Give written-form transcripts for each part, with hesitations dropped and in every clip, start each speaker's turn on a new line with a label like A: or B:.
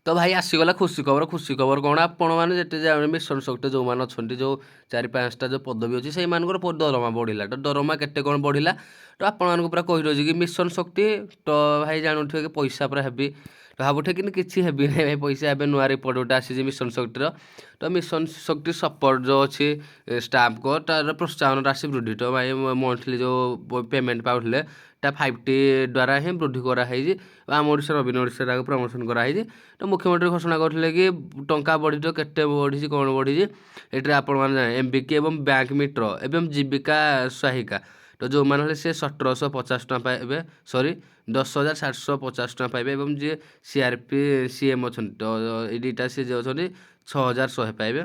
A: ତ ଭାଇ, ଆସିଗଲା ଖୁସି ଖବର। ଖୁସି ଖବର କ'ଣ? ଆପଣମାନେ ଯେତେ ଯାହା ମିଶନ ଶକ୍ତି ଯେଉଁମାନେ ଅଛନ୍ତି, ଯେଉଁ ଚାରି ପାଞ୍ଚଟା ଯେଉଁ ପଦବୀ ଅଛି, ସେଇମାନଙ୍କର ଦରମା ବଢ଼ିଲା। ତ ଦରମା କେତେ କ'ଣ ବଢ଼ିଲା, ତ ଆପଣମାନଙ୍କୁ ପୁରା କହି ଦେଉଛି କି ମିଶନ ଶକ୍ତି ତ ଭାଇ ଜାଣୁଥିବେ କି ପଇସା ପୁରା ହେବି ତ ଭାବୁଥିବେ, କିନ୍ତୁ କିଛି ହେବି ନାହିଁ ଭାଇ ପଇସା। ଏବେ ନୂଆ ରିପୋର୍ଟ ଗୋଟେ ଆସିଛି ମିଶନ ଶକ୍ତିର। ତ ମିଶନ ଶକ୍ତି ସପୋର୍ଟ ଯେଉଁ ଅଛି ଷ୍ଟାଫ୍ଙ୍କ, ତାର ପ୍ରୋତ୍ସାହନ ରାଶି ବୃଦ୍ଧି। ତ ଭାଇ, ମନ୍ଥଲି ଯେଉଁ ପେମେଣ୍ଟ ପାଉଥିଲେ, ତା 5ଟି ଦ୍ୱାରା ହିଁ ବୃଦ୍ଧି କରାହେଇଛି। ଆମ ଓଡ଼ିଶା ନବୀନ ଓଡ଼ିଶା ତାକୁ ପ୍ରମୋସନ୍ କରାହେଇଛି। ତ ମୁଖ୍ୟମନ୍ତ୍ରୀ ଘୋଷଣା କରିଥିଲେ କି ଟଙ୍କା ବଢ଼ିଛି। କେତେ ବଢ଼ିଛି, କ'ଣ ବଢ଼ିଛି, ଏଥିରେ ଆପଣମାନେ ଏମ୍ ବି କେ ଏବଂ ବ୍ୟାଙ୍କ ମିତ୍ର ଏବଂ ଜୀବିକା ସହାୟିକା, ତ ଯେଉଁମାନେ ହେଲେ ସେ 1750 ଟଙ୍କା ପାଇବେ, ସରି, 10,750 ଟଙ୍କା ପାଇବେ ଏବଂ ଯିଏ C R P C M ଅଛନ୍ତି, ତ ଏଇ ଦୁଇଟା ସେ ଯିଏ ଅଛନ୍ତି, 6100 ପାଇବେ।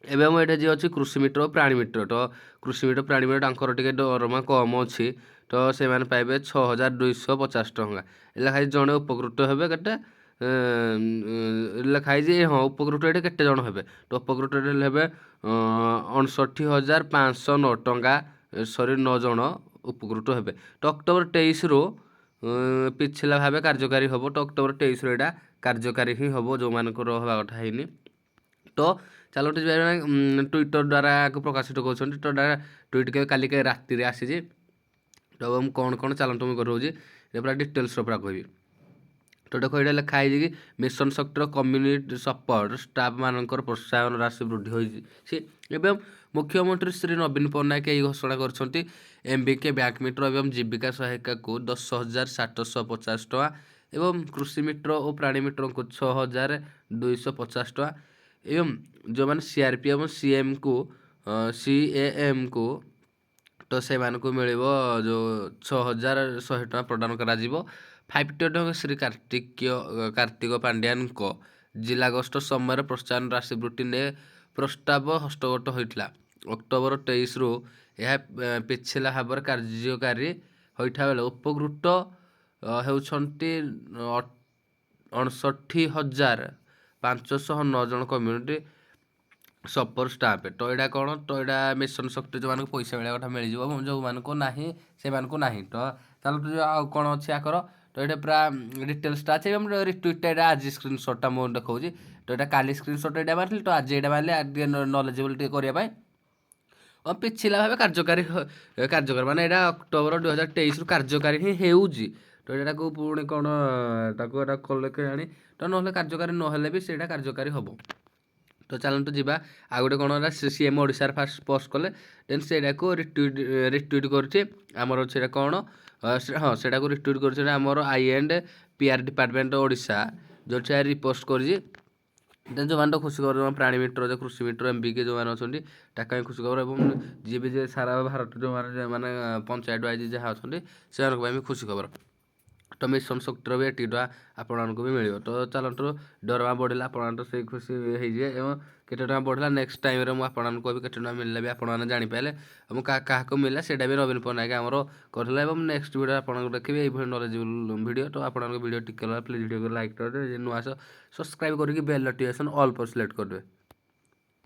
A: ଏବଂ ଏଇଟା ଯିଏ ଅଛି କୃଷି ମିତ୍ର ଓ ପ୍ରାଣୀ ମିତ୍ର, ତ କୃଷି ମିତ୍ର, ପ୍ରାଣୀ ମିତ୍ର, ତାଙ୍କର ଟିକେ ଦରମା କମ୍ ଅଛି। ତ ସେମାନେ ପାଇବେ 6250 ଟଙ୍କା ଲେଖା ହେଇଛି। ଜଣେ ଉପକୃତ ହେବେ କେତେ ଲେଖା ହେଇଛି? ହଁ, ଉପକୃତ ଏଠି କେତେ ଜଣ ହେବେ? ତ ଉପକୃତ ଏଠି ହେବେ 59,509 ଟଙ୍କା, ସରି, 9 ଜଣ ଉପକୃତ ହେବେ। ତ ଅକ୍ଟୋବର 23ରୁ ପିଛିଲା ଭାବେ କାର୍ଯ୍ୟକାରୀ ହେବ। ତ ଅକ୍ଟୋବର 23ରୁ ଏଇଟା କାର୍ଯ୍ୟକାରୀ ହିଁ ହେବ, ଯେଉଁମାନଙ୍କର ହେବା କଥା ହେଇନି। ତ ଚାଲନ୍ତୁ ଯିବା। ଟ୍ୱିଟର ଦ୍ୱାରା ଆକୁ ପ୍ରକାଶିତ କରୁଛନ୍ତି। ତ ଟ୍ୱିଟ୍ କାଲି ରାତିରେ ଆସିଛି। ତ ମୁଁ କ'ଣ କ'ଣ, ଚାଲନ୍ତୁ ମୁଁ କରୁଛି, ଏ ପୁରା ଡିଟେଲ୍ସର ପୁରା କହିବି। ତ ଦେଖ, ଏଇଟା ଲେଖା ହେଇଛି କି ମିଶନ ଶକ୍ତିର କମ୍ୟୁନିଟି ସପୋର୍ଟ ଷ୍ଟାଫ୍ ମାନଙ୍କର ପ୍ରୋତ୍ସାହନ ରାଶି ବୃଦ୍ଧି ହୋଇଛି ଏବଂ ମୁଖ୍ୟମନ୍ତ୍ରୀ ଶ୍ରୀ ନବୀନ ପଟ୍ଟନାୟକ ଏହି ଘୋଷଣା କରିଛନ୍ତି। ଏମ୍ ବି କେ, ବ୍ୟାଙ୍କ ମିତ୍ର ଏବଂ ଜୀବିକା ସହାୟିକାକୁ 10,750 ଟଙ୍କା ଏବଂ କୃଷି ମିତ୍ର ଓ ପ୍ରାଣୀ ମିତ୍ରଙ୍କୁ 6250 ଟଙ୍କା ଏବଂ ଯେଉଁମାନେ ସି ଆର୍ ପି ଏବଂ ସି ଏ ଏମ୍କୁ, ତ ସେମାନଙ୍କୁ ମିଳିବ ଯେଉଁ 6100 ଟଙ୍କା ପ୍ରଦାନ କରାଯିବ। 5ଟି ଶ୍ରୀ କାର୍ତ୍ତିକ ପାଣ୍ଡିଆନଙ୍କ ଜିଲ୍ଲା ଗସ୍ତ ସମୟରେ ପ୍ରୋତ୍ସାହନ ରାଶି ବୃଦ୍ଧି ନେଇ ପ୍ରସ୍ତାବ ହସ୍ତଗତ ହୋଇଥିଲା। ଅକ୍ଟୋବର 23ରୁ ଏହା ପିଛିଲା ଭାବରେ କାର୍ଯ୍ୟକାରୀ ହୋଇଥିବା ବେଳେ ଉପକୃତ ହେଉଛନ୍ତି 59,509 ଜଣ କମ୍ୟୁନିଟି ସପୋର୍ଟ ଷ୍ଟାଫ୍। ତ ଏଇଟା କ'ଣ? ତ ଏଇଟା ମିଶନ ଶକ୍ତି ଯେଉଁମାନଙ୍କୁ ପଇସା ମିଳିବା କଥା ମିଳିଯିବ ଏବଂ ଯେଉଁମାନଙ୍କୁ ନାହିଁ, ସେମାନଙ୍କୁ ନାହିଁ। ତ ଚାଲନ୍ତୁ, ଆଉ କ'ଣ ଅଛି ୟାଙ୍କର? ତ ଏଇଟା ପୁରା ଡିଟେଲ୍ସଟା ଅଛି ଏବଂ ରିଟ୍ୱିଟ୍ଟା ଏଇଟା ଆଜି ସ୍କ୍ରିନସଟ୍ଟା ମୁଁ ଦେଖାଉଛି। ତ ଏଇଟା କାଲି ସ୍କ୍ରିନସଟ୍ ଏଇଟା ମାରିଥିଲି, ତ ଆଜି ଏଇଟା ମାରିଲି ଟିକେ ନଲେଜେବଲ୍ ଟିକେ କରିବା ପାଇଁ। ପିଛିଲା ଭାବେ କାର୍ଯ୍ୟକାରୀ ମାନେ ଏଇଟା ଅକ୍ଟୋବର 2023ରୁ କାର୍ଯ୍ୟକାରୀ ହିଁ ହେଉଛି। ତ ଏଇଟାକୁ ପୁଣି କ'ଣ ତାକୁ ଏଇଟା କଲେ କେଜାଣି? ତ ନହେଲେ କାର୍ଯ୍ୟକାରୀ ନହେଲେ ବି ସେଇଟା କାର୍ଯ୍ୟକାରୀ ହେବ। ତ ଚାଲନ୍ତୁ ଯିବା। ଆଉ ଗୋଟେ କ'ଣ ହେଲା, ସି ଏମ୍ ଓଡ଼ିଶାରେ ଫାଷ୍ଟ ପୋଷ୍ଟ କଲେ, ଦେନ୍ ସେଇଟାକୁ ରିଟ୍ୱିଟ୍ ରିଟ୍ୱିଟ୍ କରୁଛି ଆମର ସେଇଟା କ'ଣ, ହଁ, ସେଇଟାକୁ ରିଟ୍ୱିଟ୍ କରୁଛି ଆମର I and P R department Odisha, ଯେଉଁଠି ରିପୋଷ୍ଟ କରିଛି। ଦେନ୍ ଯେଉଁମାନେ ତ ଖୁସି ଖବର, ପ୍ରାଣୀ ମିତ୍ର, ଯେଉଁ କୃଷି ମିତ୍ର, ଏମ୍ ବି କେ ଯେଉଁମାନେ ଅଛନ୍ତି, ତାଙ୍କ ପାଇଁ ଖୁସି ଖବର ଏବଂ ଯିଏ ବି ଯେ ସାରା ଭାରତ ଯେଉଁମାନେ ମାନେ ପଞ୍ଚାୟତ ୱାଇଜ୍ ଯାହା ଅଛନ୍ତି, ସେମାନଙ୍କ ପାଇଁ ବି ଖୁସି ଖବର। ତ ମିଶନ ଶକ୍ତିର ବି ଏତିକି ଟଙ୍କା ଆପଣମାନଙ୍କୁ ବି ମିଳିବ। ତ ଚାଲନ୍ତୁ, ଦରମା ବଢ଼ିଲା, ଆପଣମାନେ ତ ସେଇ ଖୁସି ହେଇଯିବେ ଏବଂ କେତେ ଟଙ୍କା ବଢ଼ିଲା, ନେକ୍ସଟ ଟାଇମ୍ରେ ମୁଁ ଆପଣମାନଙ୍କୁ କହିବି। କେତେ ଟଙ୍କା ମିଳିଲା ବି ଆପଣମାନେ ଜାଣିପାରିଲେ ଏବଂ କାହାକୁ ମିଳିଲା, ସେଇଟା ବି ନବୀନ ପଟ୍ଟନାୟକ ଆମର କରିଥିଲେ। ଏବଂ ନେକ୍ସଟ ଭିଡ଼ିଓ ଆପଣଙ୍କୁ ଦେଖିବେ ଏଇଭଳି ନଲେଜେବଲ୍ ଭିଡ଼ିଓ। ତ ଆପଣଙ୍କ ଭିଡ଼ିଓ ଟିକେ ପ୍ଲିଜ୍ ଭିଡ଼ିଓକୁ ଲାଇକ୍ କରିଦେବେ, ନୂଆ ସବସ୍କ୍ରାଇବ୍ କରିକି ବେଲ୍ ନୋଟିଫିକେସନ୍ ଅଲ୍ पर ସିଲେକ୍ଟ କରିଦେବେ।